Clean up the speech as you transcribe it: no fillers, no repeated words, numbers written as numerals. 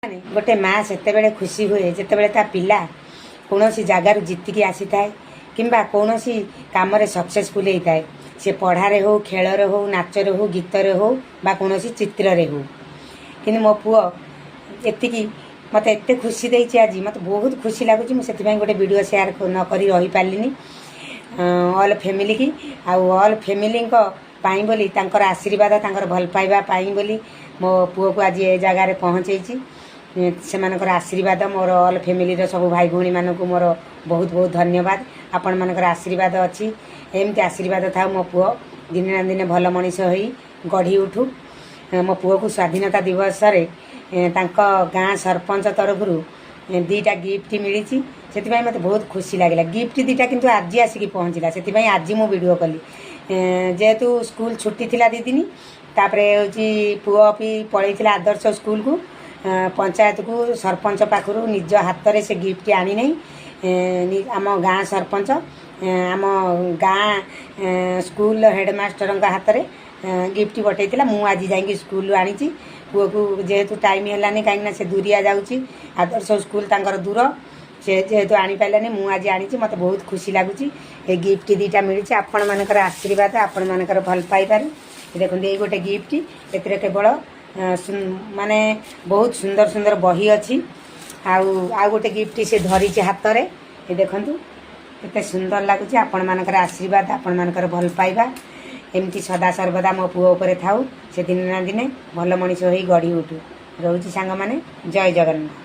ଗୋଟେ ମା ସେତେବେଳେ ଖୁସି ହୁଏ, ଯେତେବେଳେ ତା ପିଲା କୌଣସି ଜାଗାରୁ ଜିତିକି ଆସିଥାଏ କିମ୍ବା କୌଣସି କାମରେ ସକ୍ସେସଫୁଲ୍ ହେଇଥାଏ। ସେ ପଢ଼ାରେ ହଉ, ଖେଳରେ ହଉ, ନାଚରେ ହଉ, ଗୀତରେ ହଉ ବା କୌଣସି ଚିତ୍ରରେ ହଉ। କିନ୍ତୁ ମୋ ପୁଅ ଏତିକି ମୋତେ ଏତେ ଖୁସି ଦେଇଛି ଆଜି, ମୋତେ ବହୁତ ଖୁସି ଲାଗୁଛି। ମୁଁ ସେଥିପାଇଁ ଗୋଟେ ଭିଡ଼ିଓ ସେୟାର ନ କରି ରହିପାରିଲିନି ଅଲ୍ ଫ୍ୟାମିଲିକି ଆଉ ଅଲ୍ ଫ୍ୟାମିଲିଙ୍କ ପାଇଁ ବୋଲି, ତାଙ୍କର ଆଶୀର୍ବାଦ, ତାଙ୍କର ଭଲ ପାଇବା ପାଇଁ ବୋଲି ମୋ ପୁଅକୁ ଆଜି ଏ ଜାଗାରେ ପହଞ୍ଚେଇଛି। ସେମାନଙ୍କର ଆଶୀର୍ବାଦ, ମୋର ଅଲ୍ ଫ୍ୟାମିଲିର ସବୁ ଭାଇ ଭଉଣୀମାନଙ୍କୁ ମୋର ବହୁତ ବହୁତ ଧନ୍ୟବାଦ। ଆପଣମାନଙ୍କର ଆଶୀର୍ବାଦ ଅଛି, ଏମିତି ଆଶୀର୍ବାଦ ଥାଉ। ମୋ ପୁଅ ଦିନେ ନା ଦିନେ ଭଲ ମଣିଷ ହୋଇ ଗଢ଼ି ଉଠୁ। ମୋ ପୁଅକୁ ସ୍ୱାଧୀନତା ଦିବସରେ ତାଙ୍କ ଗାଁ ସରପଞ୍ଚ ତରଫରୁ ଦୁଇଟା ଗିଫ୍ଟ ମିଳିଛି। ସେଥିପାଇଁ ମୋତେ ବହୁତ ଖୁସି ଲାଗିଲା। ଗିଫ୍ଟ ଦୁଇଟା କିନ୍ତୁ ଆଜି ଆସିକି ପହଞ୍ଚିଲା, ସେଥିପାଇଁ ଆଜି ମୁଁ ଭିଡ଼ିଓ କଲି। ଯେହେତୁ ସ୍କୁଲ ଛୁଟି ଥିଲା 2 ଦିନ, ତାପରେ ହେଉଛି ପୁଅ ବି ପଳେଇଥିଲା ଆଦର୍ଶ ସ୍କୁଲକୁ। ପଞ୍ଚାୟତକୁ ସରପଞ୍ଚ ପାଖରୁ ନିଜ ହାତରେ ସେ ଗିଫ୍ଟ ଆଣିନେଇ ଆମ ଗାଁ ସରପଞ୍ଚ ଆମ ଗାଁ ସ୍କୁଲର ହେଡ଼ମାଷ୍ଟରଙ୍କ ହାତରେ ଗିଫ୍ଟ ପଠେଇଥିଲା। ମୁଁ ଆଜି ଯାଇକି ସ୍କୁଲରୁ ଆଣିଛି। ପୁଅକୁ ଯେହେତୁ ଟାଇମ୍ ହେଲାନି, କାହିଁକିନା ସେ ଦୂରିଆ ଯାଉଛି, ଆଦର୍ଶ ସ୍କୁଲ ତାଙ୍କର ଦୂର, ସେ ଯେହେତୁ ଆଣିପାରିଲାନି, ମୁଁ ଆଜି ଆଣିଛି। ମୋତେ ବହୁତ ଖୁସି ଲାଗୁଛି। ଏ ଗିଫ୍ଟ ଦୁଇଟା ମିଳିଛି ଆପଣମାନଙ୍କର ଆଶୀର୍ବାଦ, ଆପଣମାନଙ୍କର ଭଲ ପାଇବାରୁ। ଦେଖନ୍ତୁ, ଏଇ ଗୋଟେ ଗିଫ୍ଟ। ଏଥିରେ କେବଳ ମାନେ ବହୁତ ସୁନ୍ଦର ସୁନ୍ଦର ବହି ଅଛି। ଆଉ ଆଉ ଗୋଟେ ଗିଫ୍ଟ ସେ ଧରିଛି ହାତରେ। ଏ ଦେଖନ୍ତୁ, କେତେ ସୁନ୍ଦର ଲାଗୁଛି। ଆପଣମାନଙ୍କର ଆଶୀର୍ବାଦ, ଆପଣମାନଙ୍କର ଭଲ ପାଇବା ଏମିତି ସଦା ସର୍ବଦା ମୋ ପୁଅ ଉପରେ ଥାଉ। ସେ ଦିନେ ନା ଦିନେ ଭଲ ମଣିଷ ହୋଇ ଗଢ଼ି ଉଠୁ। ରହୁଛି ସାଙ୍ଗମାନେ, ଜୟ ଜଗନ୍ନାଥ।